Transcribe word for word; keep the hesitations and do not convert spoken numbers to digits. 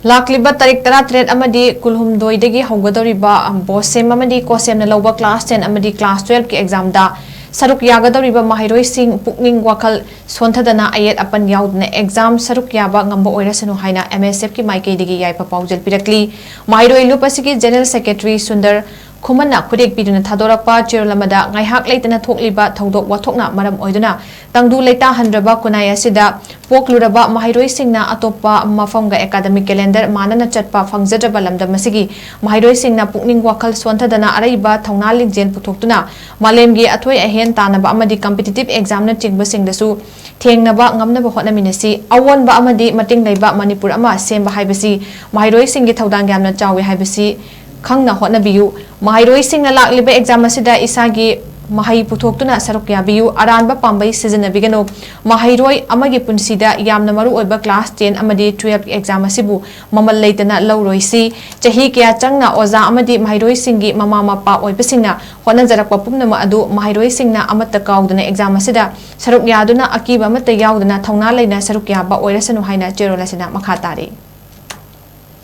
ꯂꯥꯛꯂꯤꯕ ꯇꯥꯔꯤꯛ ꯇꯔꯥꯇꯔꯦꯠ ꯑꯃꯗꯤ ꯀꯨꯟꯍꯨꯝꯗꯣꯏꯗꯒꯤ ꯍꯧꯒꯗꯧꯔꯤꯕ ꯕꯣꯁꯦꯝ ꯑꯃꯗꯤ ꯀꯣꯁꯦꯝꯅ ꯂꯧꯕ ꯀ꯭ꯂꯥꯁ ꯇꯦꯟ ꯑꯃꯗꯤ ꯀ꯭ꯂꯥꯁ ꯇꯨꯌꯦꯜꯐꯀꯤ ꯑꯦꯛꯖꯥꯝꯗ ꯁꯔꯨꯛ ꯌꯥꯒꯗꯧꯔꯤꯕ ꯃꯍꯩꯔꯣꯏꯁꯤꯡ ꯄꯨꯛꯅꯤꯡ ꯋꯥꯈꯜ ꯁꯣꯟꯊꯗꯅ ꯑꯌꯦꯠ ꯑꯄꯟ ꯌꯥꯎꯗꯅ ꯑꯦꯛꯖꯥꯝ ꯁꯔꯨꯛ ꯌꯥꯕ ꯉꯝꯕ ꯑꯣꯏꯔꯁꯅꯨ ꯍꯥꯏꯅ ꯑꯦꯝ ꯑꯦꯁ ꯑꯦꯐꯀꯤ ꯃꯥꯏꯀꯩꯗꯒꯤ ꯌꯥꯏꯐ ꯄꯥꯎꯖꯦꯜ ꯄꯤꯔꯛꯂꯤ꯫ ꯃꯍꯩꯔꯣꯏ ꯂꯨꯞ ꯑꯁꯤꯒꯤ ꯖꯦꯅꯔꯦꯜ ꯁꯦꯀ꯭ꯔꯦꯇꯔꯤ ꯁꯨꯟꯗꯔ ꯈꯨꯃꯟꯅ ꯈꯨꯗꯦꯛ ꯄꯤꯗꯨꯅ ꯊꯥꯗꯣꯔꯛꯄ ꯆꯦꯔꯣꯜ ꯑꯃꯗ ꯉꯥꯏꯍꯥꯛ ꯂꯩꯇꯅ ꯊꯣꯛꯂꯤꯕ ꯊꯧꯗꯣꯛ ꯋꯥꯊꯣꯛꯅ ꯃꯔꯝ ꯑꯣꯏꯗꯨꯅ ꯇꯪꯗꯨ ꯂꯩꯇꯥꯍꯟꯗ꯭ꯔꯕ ꯈꯨꯟꯅꯥꯏ ꯑꯁꯤꯗ ꯄꯣꯛꯂꯨꯔꯕ ꯃꯍꯩꯔꯣꯏꯁꯤꯡꯅ ꯑꯇꯣꯞꯄ ꯃꯐꯝꯒ ꯑꯦꯀꯥꯗꯃꯤꯛ ꯀꯦꯂꯦꯟꯗꯔ ꯃꯥꯟꯅꯅ ꯆꯠꯄ ꯐꯪꯖꯗ꯭ꯔꯕ ꯂꯝꯗꯝ ꯑꯁꯤꯒꯤ ꯃꯍꯩꯔꯣꯏꯁꯤꯡꯅ ꯄꯨꯛꯅꯤꯡ ꯋꯥꯈꯜ ꯁꯣꯟꯊꯗꯅ ꯑꯔꯩꯕ ꯊꯧꯅꯥ ꯂꯤꯡꯖꯦꯜ ꯄꯨꯊꯣꯛꯇꯨꯅ ꯃꯥꯂꯦꯝꯒꯤ ꯑꯊꯣꯏ ꯑꯍꯦꯟ ꯇꯥꯟꯅꯕ ꯑꯃꯗꯤ ꯀꯝꯄꯤꯇꯤꯇꯤꯚ ꯑꯦꯛꯖꯥꯝꯅꯆꯤꯡꯕꯁꯤꯡꯗꯁꯨ ꯊꯦꯡꯅꯕ ꯉꯝꯅꯕ ꯍꯣꯠꯅꯃꯤꯟꯅꯁꯤ꯫ ꯑꯑꯣꯟꯕ ꯑꯃꯗꯤ ꯃꯇꯤꯡ ꯂꯩꯕ ꯃꯅꯤꯄꯨꯔ ꯑꯃ ꯁꯦꯝꯕ ꯍꯥꯏꯕꯁꯤ ꯃꯍꯩꯔꯣꯏꯁꯤꯡꯒꯤ ꯊꯧꯗꯥꯡ ꯌꯥꯝꯅ ꯆꯥꯎꯏ ꯍꯥꯏꯕꯁꯤ ꯈꯪꯅ ꯍꯣꯠꯅꯕꯤꯌꯨ꯫ ꯃꯍꯩꯔꯣꯏꯁꯤꯡꯅ ꯂꯥꯛꯂꯤꯕ ꯑꯦꯛꯖꯥꯝ ꯑꯁꯤꯗ ꯏꯁꯥꯒꯤ ꯃꯍꯩ ꯄꯨꯊꯣꯛꯇꯨꯅ ꯁꯔꯨꯛ ꯌꯥꯕꯤꯌꯨ꯫ ꯑꯔꯥꯟꯕ ꯄꯥꯝꯕꯩ ꯁꯤꯖꯤꯟꯅꯕꯤꯒꯅꯨ꯫ ꯃꯍꯩꯔꯣꯏ ꯑꯃꯒꯤ ꯄꯨꯟꯁꯤꯗ ꯌꯥꯝꯅ ꯃꯔꯨ ꯑꯣꯏꯕ ꯀ꯭ꯂꯥꯁ ꯇꯦꯟ ꯑꯃꯗꯤ ꯇꯨꯌꯦꯜꯐ ꯑꯦꯛꯖꯥꯝ ꯑꯁꯤꯕꯨ ꯃꯃꯜ ꯂꯩꯇꯅ ꯂꯧꯔꯣꯏꯁꯤ꯫ ꯆꯍꯤ ꯀꯌꯥ ꯆꯪꯅ ꯑꯣꯖꯥ ꯑꯃꯗꯤ ꯃꯍꯩꯔꯣꯏꯁꯤꯡꯒꯤ ꯃꯃꯥ ꯃꯄꯥ ꯑꯣꯏꯕꯁꯤꯡꯅ ꯍꯣꯠꯅꯖꯔꯛꯄ ꯄꯨꯝꯅꯃꯛ ꯑꯗꯨ ꯃꯍꯩꯔꯣꯏꯁꯤꯡꯅ ꯑꯃꯠꯇ ꯀꯥꯎꯗꯅ ꯑꯦꯛꯖꯥꯝ ꯑꯁꯤꯗ ꯁꯔꯨꯛ ꯌꯥꯗꯨꯅ ꯑꯀꯤꯕ ꯑꯃꯠꯇ ꯌꯥꯎꯗꯅ ꯊꯧꯅꯥ ꯂꯩꯅ ꯁꯔꯨꯛ ꯌꯥꯕ ꯑꯣꯏꯔꯁꯅꯨ ꯍꯥꯏꯅ ꯆꯦꯔꯣꯜ ꯑꯁꯤꯅ ꯃꯈꯥ ꯇꯥꯔꯤ꯫